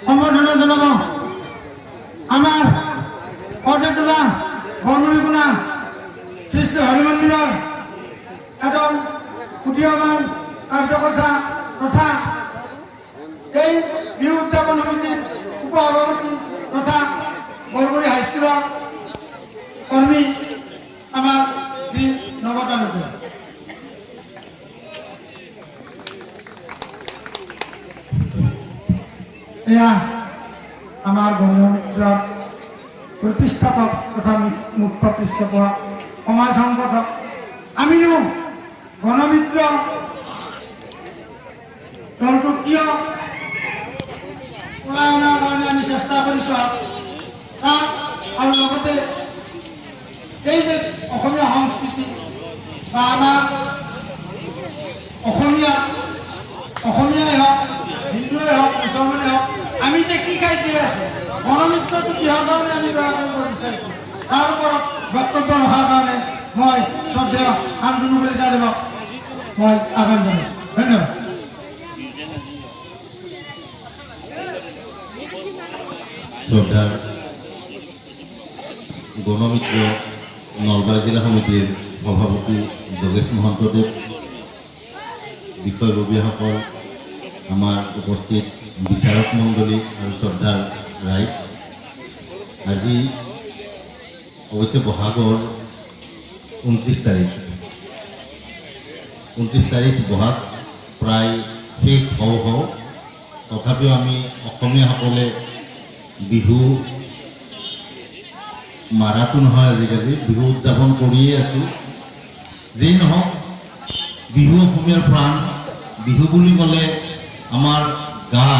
সম্বৰ্ধনা জনাব আমাৰ কৰ্ণাটোলা বনমুৰিকোনা শ্ৰী শ্ৰী হৰি মন্দিৰৰ এজন উদীয়মান কাৰ্যকৰ্তা তথা এই বিহু উদযাপন সমিতিৰ উপ-সভাপতি তথা বৰগুৰি হাইস্কুলৰ কৰ্মী আমাৰ শ্ৰী নৱ তালুকদাৰ। এয়া আমাৰ গণমিত্ৰৰ প্ৰতিষ্ঠাপক তথা মুখ্য পৃষ্ঠপোষক, সমাজ সংগঠক। আমিনো গণমিত্ৰ দলটো কিয় ওলাই অনাৰ কাৰণে আমি চেষ্টা কৰিছোঁ তাক, আৰু লগতে এই যে অসমীয়া সংস্কৃতি বা আমাৰ অসমীয়াই হওক, হিন্দুৱে হওক, মুছলমানেই হওক, আমি যে কি খাই জীয়াই আছোঁ, গণমিত্ৰটো কিহৰ কাৰণে আমি তৈয়াৰ কৰিব বিচাৰিছোঁ, তাৰ ওপৰত বক্তব্য ৰখাৰ কাৰণে মই শ্ৰদ্ধেয় শান্তনু কলিতাদেৱক মই আহ্বান জনাইছোঁ। ধন্যবাদ। শ্ৰদ্ধাৰ গণমিত্ৰ নলবাৰী জিলা সমিতিৰ সভাপতি যোগেশ মহন্তদেৱ, বিষয়ববীয়াসকল, আমাৰ উপস্থিত বিচাৰক মণ্ডলী আৰু শ্ৰদ্ধাৰ ৰাইজ, আজি অৱশ্যে বহাগৰ 29 তাৰিখ, 29 তাৰিখ বহাগ প্ৰায় শেষ হওঁ হওঁ, তথাপিও আমি অসমীয়াসকলে বিহু মাৰাটো নহয়, আজিকালি বিহু উদযাপন কৰিয়ে আছোঁ। যেই নহওক, বিহু অসমীয়াৰ প্ৰাণ। বিহু বুলি ক'লে আমাৰ গা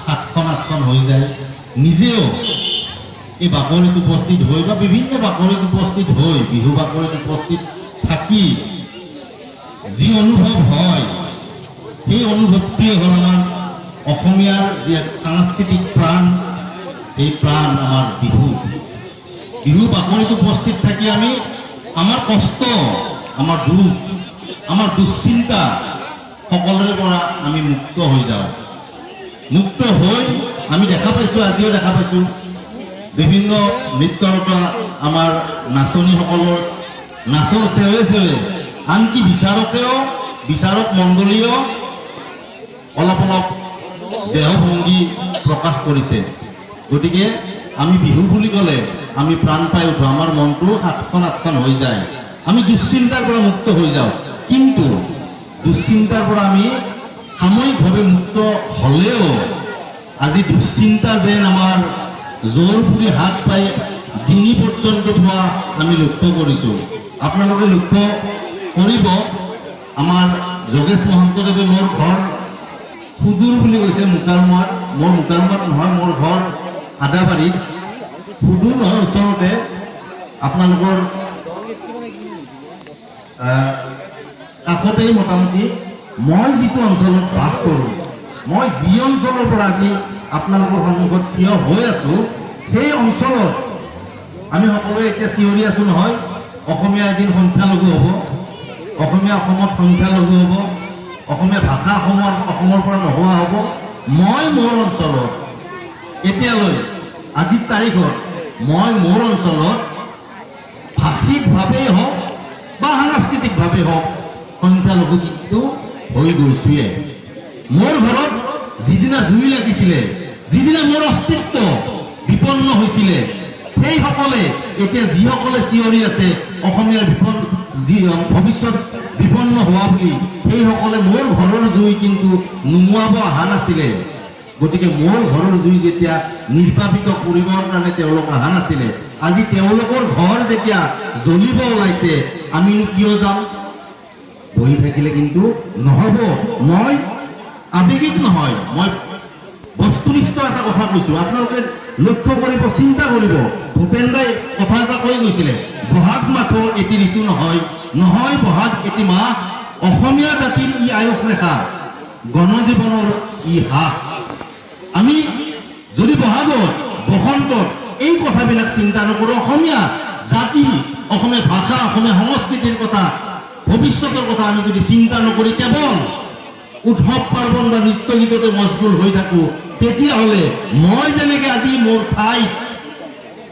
সাতখন আঠখন হৈ যায়। নিজেও এই বাকৰিত উপস্থিত হৈ বা বিভিন্ন বাকৰিত উপস্থিত হৈ, বিহু বাকৰিত উপস্থিত থাকি যি অনুভৱ হয়, সেই অনুভৱটোৱে হ'ল আমাৰ অসমীয়াৰ যি সাংস্কৃতিক প্ৰাণ, সেই প্ৰাণ আমাৰ বিহু। বিহু বাকৰিত উপস্থিত থাকি আমি আমাৰ কষ্ট, আমাৰ দুখ, আমাৰ দুশ্চিন্তা সকলোৰে পৰা আমি মুক্ত হৈ যাওঁ। মুক্ত হৈ আমি দেখা পাইছোঁ, আজিও দেখা পাইছোঁ বিভিন্ন নৃত্যৰত আমাৰ নাচনীসকলৰ নাচৰ চেৱে চেৱে আনকি বিচাৰক মণ্ডলীয়েও অলপ অলপ দেহভংগী প্ৰকাশ কৰিছে। গতিকে আমি বিহু বুলি ক'লে আমি প্ৰাণ পাই উঠোঁ, আমাৰ মনটো সাতখন আঠখন হৈ যায়, আমি দুশ্চিন্তাৰ পৰা মুক্ত হৈ যাওঁ। কিন্তু দুশ্চিন্তাৰ পৰা আমি সাময়িকভাৱে মুক্ত হ'লেও আজি দুশ্চিন্তা যেন আমাৰ জোৰ পুৰি হাত পাই ডিঙি পৰ্যন্ত পোৱা আমি লক্ষ্য কৰিছোঁ। আপোনালোকে লক্ষ্য কৰিব, আমাৰ যোগেশ মহন্তদেৱে মোৰ ঘৰ সুদূৰ বুলি কৈছে, মুকালমুৱাত। মোৰ মুকালমুৱাত নহয়, মোৰ ঘৰ আদাবাৰীত, সুদূৰ নহয়, ওচৰতে। আপোনালোকৰ কাষতেই মোটামুটি। মই যিটো অঞ্চলত বাস কৰোঁ, মই যি অঞ্চলৰ পৰা আজি আপোনালোকৰ সন্মুখত থিয় হৈ আছোঁ, সেই অঞ্চলত আমি সকলোৱে এতিয়া চিঞৰি আছোঁ নহয়, অসমীয়া এদিন সংখ্যালঘু হ'ব, অসমীয়া অসমত সংখ্যালঘু হ'ব, অসমীয়া ভাষা অসমৰ পৰা নোহোৱা হ'ব। মই মোৰ অঞ্চলত এতিয়ালৈ আজিৰ তাৰিখত মই মোৰ অঞ্চলত ভাষিকভাৱেই হওক বা সাংস্কৃতিকভাৱেই হওক সংখ্যালঘু কিন্তু হৈ গৈছোৱে। মোৰ ঘৰত যিদিনা জুই লাগিছিলে, যিদিনা মোৰ অস্তিত্ব বিপন্ন হৈছিলে, সেইসকলে এতিয়া যিসকলে চিঞৰি আছে অসমীয়াৰ যি ভৱিষ্যত বিপন্ন হোৱা বুলি, সেইসকলে মোৰ ঘৰৰ জুই কিন্তু নুমুৱাব অহা নাছিলে। গতিকে মোৰ ঘৰৰ জুই যেতিয়া নিৰ্বাপিত কৰিবৰ কাৰণে তেওঁলোক অহা নাছিলে, আজি তেওঁলোকৰ ঘৰ যেতিয়া জ্বলিব ওলাইছে, আমিনো কিয় যাম? বহি থাকিলে কিন্তু নহ'ব। মই আৱেগিক নহয়, মই বস্তুনিষ্ঠ এটা কথা কৈছোঁ। আপোনালোকে লক্ষ্য কৰিব, চিন্তা কৰিব। ভূপেন দাই কথা এটা কৈ গৈছিলে, বহাগ মাথো এটি ঋতু নহয়, নহয় বহাগ এটি মাহ, অসমীয়া জাতিৰ ই আয়ুস ৰেখা, গণজীৱনৰ ই হাঁহ। আমি যদি বহাগত বসন্তত এই কথাবিলাক চিন্তা নকৰোঁ, অসমীয়া জাতি, অসমীয়া ভাষা, অসমীয়া সংস্কৃতিৰ কথা, ভৱিষ্যতৰ কথা আমি যদি চিন্তা নকৰি কেৱল উৎসৱ পাৰ্বণ বা নৃত্য গীততে মচগুল হৈ থাকোঁ, তেতিয়াহ'লে মই যেনেকে আজি মোৰ ঠাইত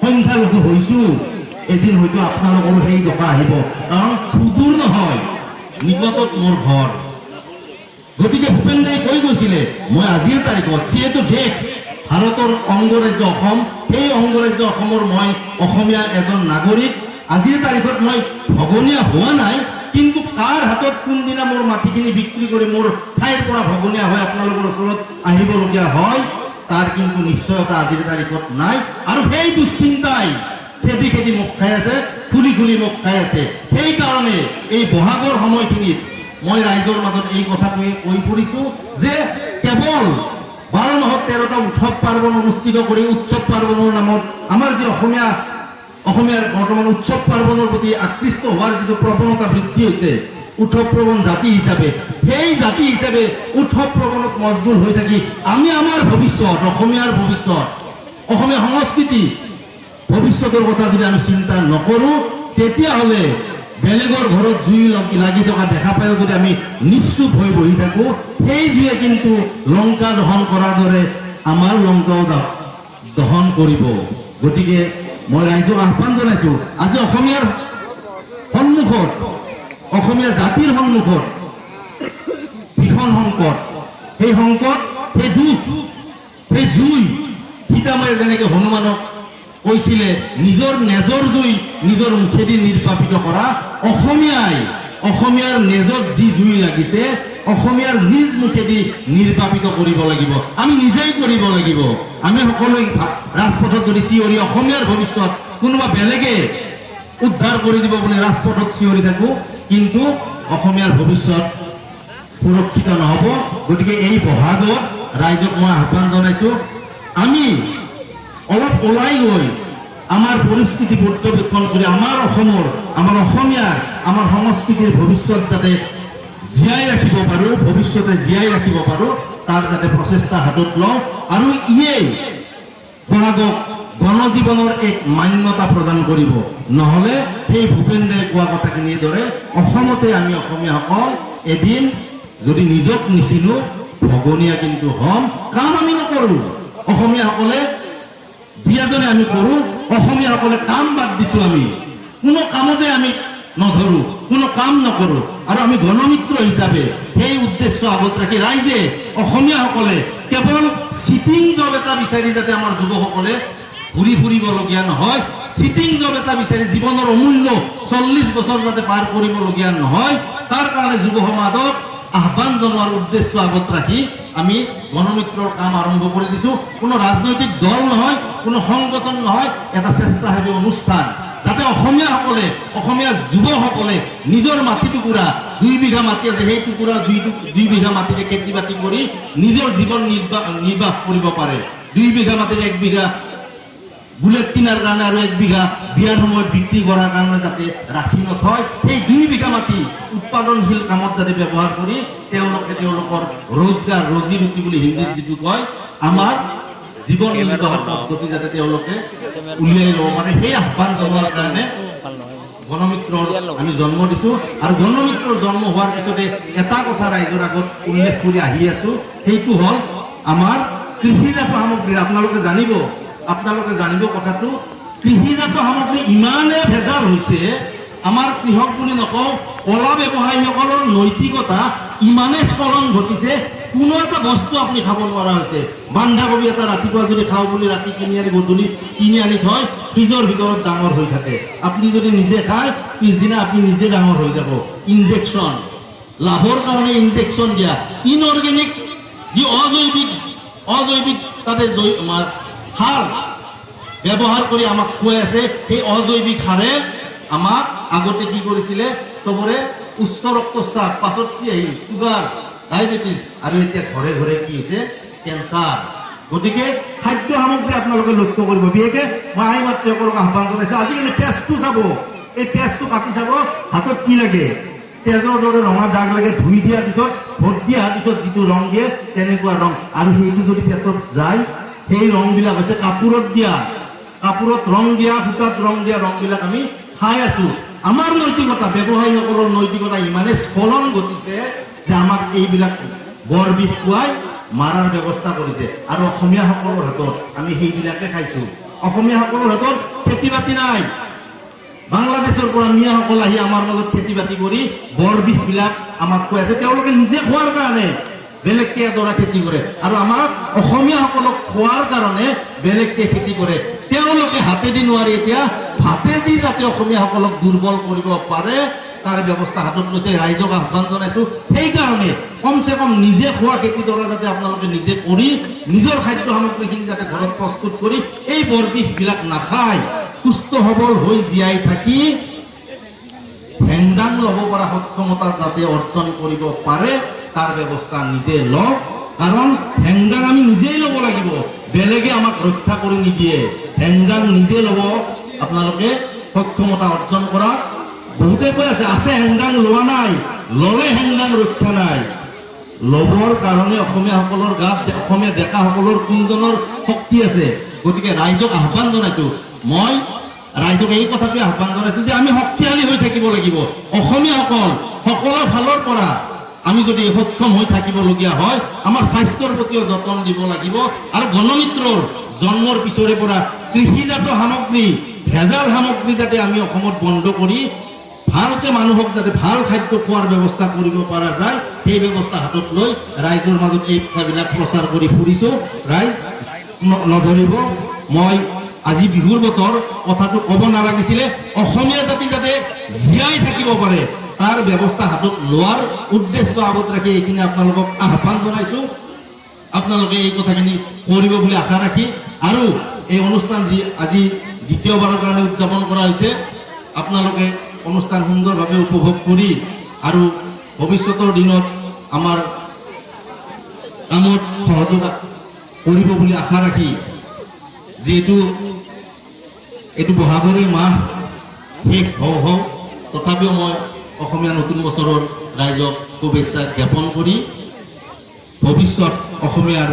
সংখ্যালঘু হৈছো, এদিন হয়তো আপোনালোকৰো সেই দশা আহিব। কাৰণ সুদূৰ নহয়, নিকটত মোৰ ঘৰ। গতিকে ভূপেন দাই কৈ গৈছিলে, মই আজিৰ তাৰিখত যিহেতু দেশ ভাৰতৰ অংগৰাজ্য অসম, সেই অংগৰাজ্য অসমৰ মই অসমীয়া এজন নাগৰিক। আজিৰ তাৰিখত মই ভগনীয়া হোৱা নাই, কিন্তু কাৰ হাতত কোনদিনা মোৰ মাটিখিনি বিক্ৰী কৰি মোৰ ঠাইৰ পৰা ভগনীয়া হৈ আপোনালোকৰ ওচৰত আহিবলগীয়া হয়, তাৰ কিন্তু নিশ্চয়তা আজিৰ তাৰিখত নাই। আৰু সেই দুশ্চিন্তাই খেদি খেদি মোক খাই আছে, খুলি খুলি মোক খাই আছে। সেইকাৰণে এই বহাগৰ সময়খিনিত মই ৰাইজৰ মাজত এই কথাটোৱে কৈ ফুৰিছো যে কেৱল 12 মাহত 13টা উৎসৱ পাৰ্বণ অনুষ্ঠিত কৰি উৎসৱ পাৰ্বণৰ নামত আমাৰ যি অসমীয়াৰ বৰ্তমান উৎসৱ পাৰ্বণৰ প্ৰতি আকৃষ্ট হোৱাৰ যিটো প্ৰৱণতা বৃদ্ধি হৈছে, উৎসৱ প্ৰৱণ জাতি হিচাপে, সেই জাতি হিচাপে উৎসৱ প্ৰৱণত মজগুল হৈ থাকি আমি আমাৰ ভৱিষ্যত, অসমীয়াৰ ভৱিষ্যত, অসমীয়া সংস্কৃতি ভৱিষ্যতৰ কথা যদি আমি চিন্তা নকৰোঁ, তেতিয়াহ'লে বেলেগৰ ঘৰত জুই লাগি থকা দেখা পায়ো যদি আমি নিশ্চুপ হৈ বহি থাকোঁ, সেই জুয়ে কিন্তু লংকা দহন কৰাৰ দৰে আমাৰ লংকাও দহন কৰিব। গতিকে মই ৰাইজক আহ্বান জনাইছোঁ, আজি অসমীয়াৰ সন্মুখত, অসমীয়া জাতিৰ সন্মুখত ভীষণ সংকট। সেই সংকট, সেই দুখ, সেই জুই, সীতামায়ে যেনেকে হনুমানক কৈছিলে নিজৰ নেজৰ জুই নিজৰ মুখেদি নিৰ্বাপিত কৰা, অসমীয়াই অসমীয়াৰ নেজত যি জুই লাগিছে অসমীয়াৰ নিজ মুখেদি নিৰ্বাপিত কৰিব লাগিব। আমি নিজেই কৰিব লাগিব। আমি সকলোৱে ৰাজপথত যদি চিঞৰি অসমীয়াৰ ভৱিষ্যত কোনোবা বেলেগে উদ্ধাৰ কৰি দিব বুলি ৰাজপথত চিঞৰি থাকোঁ, কিন্তু অসমীয়াৰ ভৱিষ্যত সুৰক্ষিত নহ'ব। গতিকে এই বহাগত ৰাইজক মই আহ্বান জনাইছোঁ, আমি অলপ ওলাই গৈ আমাৰ পৰিস্থিতি পৰ্যবেক্ষণ কৰি আমাৰ অসমৰ, আমাৰ অসমীয়াৰ, আমাৰ সংস্কৃতিৰ ভৱিষ্যত যাতে জীয়াই ৰাখিব পাৰোঁ, ভৱিষ্যতে জীয়াই ৰাখিব পাৰোঁ, তাৰ যাতে প্ৰচেষ্টা হাতত লওঁ। আৰু ইয়েই বহাগক গণজীৱনৰ এক মান্যতা প্ৰদান কৰিব। নহ'লে সেই ভূপেন দাই কোৱা কথাখিনিৰ দৰে অসমতে আমি অসমীয়াসকল এদিন যদি নিজক নিচিনো ভগনীয়া কিন্তু হ'ম। কাম আমি নকৰোঁ, অসমীয়াসকলে দুই এজনে আমি কৰোঁ, অসমীয়াসকলে কাম বাদ দিছোঁ। আমি কোনো কামতে আমি নধৰোঁ, কোনো কাম নকৰোঁ। আৰু আমি গণমিত্ৰ হিচাপে সেই উদ্দেশ্য আগত ৰাখি ৰাইজে, অসমীয়াসকলে কেৱল চিটিং জব এটা বিচাৰি যাতে আমাৰ যুৱকসকলে ঘূৰি ফুৰিবলগীয়া নহয়, চিটিং জব এটা বিচাৰি জীৱনৰ অমূল্য 40 বছৰ যাতে পাৰ কৰিবলগীয়া নহয়, তাৰ কাৰণে যুৱ সমাজক আহ্বান জনোৱাৰ উদ্দেশ্য আগত ৰাখি আমি গণমিত্ৰৰ কাম আৰম্ভ কৰি দিছোঁ। কোনো ৰাজনৈতিক দল নহয়, কোনো সংগঠন নহয়, এটা স্বেচ্ছাসেৱী অনুষ্ঠান, যাতে অসমীয়াসকলে, অসমীয়া যুৱকসকলে নিজৰ মাটি টুকুৰা, 2 বিঘা মাটি আছে, সেই টুকুৰা 2 বিঘা মাটিৰে খেতি বাতি কৰি নিজৰ জীৱন নিৰ্বাহ কৰিব পাৰে। 2 বিঘা মাটিৰে 1 বিঘা বুলেট কিনাৰ কাৰণে আৰু 1 বিঘা বিয়াৰ সময়ত বিক্ৰী কৰাৰ কাৰণে যাতে ৰাখি নথয়, সেই 2 বিঘা মাটি উৎপাদনশীল কামত যাতে ব্যৱহাৰ কৰি তেওঁলোকে তেওঁলোকৰ ৰোজগাৰ, ৰজি ৰুটি বুলি হিন্দীত যিটো কয়, আমাৰ জীৱন নিৰ্বাহৰ পদ্ধতি যাতে তেওঁলোকে উলিয়াই ল'ব পাৰে, সেই আহ্বান জনোৱাৰ কাৰণে গণমিত্ৰৰ আমি জন্ম দিছোঁ। আৰু গণমিত্ৰৰ জন্ম হোৱাৰ পিছতে এটা কথা ৰাইজৰ আগত উল্লেখ কৰি আহি আছোঁ, সেইটো হ'ল আমাৰ কৃষিজাত সামগ্ৰীৰ, আপোনালোকে জানিব কথাটো, কৃষিজাত সামগ্ৰী ইমানে ভেজাল হৈছে, আমাৰ কৃষক বুলি নকওঁ, কলা ব্যৱসায়ীসকলৰ নৈতিকতা ইমানে স্খলন ঘটিছে, কোনো এটা বস্তু আপুনি খাব নোৱাৰা হৈছে। বন্ধাকবি এটা ৰাতিপুৱা যদি খাওঁ বুলি ৰাতি কিনি আনি, গধূলি কিনি আনি থয়, ফ্ৰিজৰ ভিতৰত ডাঙৰ হৈ থাকে। আপুনি যদি নিজে খায়, পিছদিনা আপুনি নিজে ডাঙৰ হৈ যাব। ইনজেকশ্যন, লাভৰ কাৰণে ইনজেকশ্যন দিয়া, ইনঅৰ্গেনিক যি অজৈৱিক তাতে সাৰ ব্যৱহাৰ কৰি আমাক খুৱাই আছে। সেই অজৈৱিক সাৰে আমাক আগতে কি কৰিছিলে, চবৰে উচ্চ ৰক্তচাপ, পাছত কি আহিল, চুগাৰ, ডায়েবেটিছ, আৰু এতিয়া ঘৰে ঘৰে কি হৈছে, কেঞ্চাৰ। গতিকে খাদ্য সামগ্ৰী আপোনালোকে লক্ষ্য কৰিব। বিশেষকে মই আই মাতৃসকলক আহ্বান জনাইছোঁ, আজিকালি পেঁয়াজটো চাব, এই পেঁয়াজটো কাটি চাব, হাতত কি লাগে, তেজৰ দৰে ৰঙা দাগ লাগে। ধুই দিয়াৰ পিছত, ভোট দিয়াৰ পিছত যিটো ৰং দিয়ে তেনেকুৱা ৰং। আৰু সেইটো যদি পেটত যায়, সেই ৰংবিলাক হৈছে কাপোৰত দিয়া, কাপোৰত ৰং দিয়া, সূতাত ৰং দিয়া ৰংবিলাক আমি খাই আছো। আমাৰ নৈতিকতা, ব্যৱসায়ীসকলৰ নৈতিকতা ইমানে স্খলন ঘটিছে যে আমাক এইবিলাক বৰ বিষ খুৱাই মাৰাৰ ব্যৱস্থা কৰিছে। আৰু অসমীয়াসকলৰ হাতত আমি সেইবিলাকে খাইছোঁ। অসমীয়াসকলৰ হাতত খেতি বাতি নাই। বাংলাদেশৰ পৰা মিয়াসকল আহি আমাৰ মাজত খেতি বাতি কৰি বৰবিষবিলাক আমাক খুৱাইছে। তেওঁলোকে নিজে খোৱাৰ কাৰণে বেলেগকে এডৰা খেতি কৰে আৰু আমাক অসমীয়াসকলক খোৱাৰ কাৰণে বেলেগকে খেতি কৰে। তেওঁলোকে হাতেদি নোৱাৰি এতিয়া ভাতেদি যাতে অসমীয়াসকলক দুৰ্বল কৰিব পাৰে তাৰ ব্যৱস্থা হাতত লৈছে। ৰাইজক আহ্বান জনাইছোঁ, সেইকাৰণে কমচে কম নিজে খোৱা খেতিডৰা যাতে আপোনালোকে নিজে কৰি নিজৰ খাদ্য সামগ্ৰীখিনি যাতে ঘৰত প্ৰস্তুত কৰি এই বৰবিষবিলাক নাখায় সুস্থ সবল হৈ জীয়াই থাকি হেংদাং ল'ব পৰা সক্ষমতা যাতে অৰ্জন কৰিব পাৰে তাৰ ব্যৱস্থা নিজে লওক। কাৰণ হেংদাং আমি নিজেই ল'ব লাগিব, বেলেগে আমাক ৰক্ষা কৰি নিদিয়ে। হেংদাং নিজে ল'ব আপোনালোকে সক্ষমতা অৰ্জন কৰা। বহুতে কৈ আছে আছে হেংদাং লোৱা নাই, ল'লে হেংদাং ৰক্ষা নাই। ল'বৰ কাৰণে অসমীয়াসকলৰ গাত, অসমীয়া ডেকাসকলৰ কোনজনৰ শক্তি আছে। গতিকে ৰাইজক আহ্বান জনাইছোঁ, মই ৰাইজক এই কথাটোৱে আহ্বান জনাইছোঁ যে আমি শক্তিশালী হৈ থাকিব লাগিব। অসমীয়াসকল সকলো ফালৰ পৰা আমি যদি সক্ষম হৈ থাকিবলগীয়া হয় আমাৰ স্বাস্থ্যৰ প্ৰতিও যতন দিব লাগিব। আৰু গণমিত্ৰৰ জন্মৰ পিছৰে পৰা কৃষিজাত সামগ্ৰী, ভেজাল সামগ্ৰী যাতে আমি অসমত বন্ধ কৰি ভালকে মানুহক যাতে ভাল খাদ্য খোৱাৰ ব্যৱস্থা কৰিব পৰা যায় সেই ব্যৱস্থা হাতত লৈ ৰাইজৰ মাজত এই কথাবিলাক প্ৰচাৰ কৰি ফুৰিছোঁ। ৰাইজ নধৰিব, মই আজি বিহুৰ বতৰ কথাটো ক'ব নালাগিছিলে। অসমীয়া জাতি যাতে জীয়াই থাকিব পাৰে তাৰ ব্যৱস্থা হাতত লোৱাৰ উদ্দেশ্য আগত ৰাখি এইখিনি আপোনালোকক আহ্বান জনাইছোঁ। আপোনালোকে এই কথাখিনি কৰিব বুলি আশা ৰাখি আৰু এই অনুষ্ঠান যি আজি দ্বিতীয়বাৰৰ কাৰণে উদযাপন কৰা হৈছে, আপোনালোকে অনুষ্ঠান সুন্দৰভাৱে উপভোগ কৰি আৰু ভৱিষ্যতৰ দিনত আমাৰ কামত সহযোগ কৰিব বুলি আশা ৰাখি, যিহেতু এইটো বহাগৰে মাহ শেষ হওঁ হওঁ, তথাপিও মই অসমীয়া নতুন বছৰৰ ৰাইজক শুভেচ্ছা জ্ঞাপন কৰি ভৱিষ্যত অসমীয়াৰ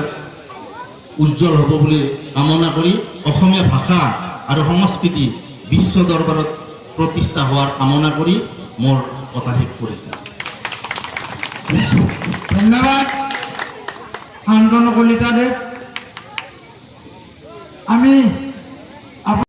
উজ্জ্বল হ'ব বুলি কামনা কৰি অসমীয়া ভাষা আৰু সংস্কৃতি বিশ্ব দৰবাৰত প্ৰতিষ্ঠা হোৱাৰ কামনা কৰি মোৰ কথা শেষ কৰিছোঁ। ধন্যবাদ শান্তনু কলিতাদেৱ। আমি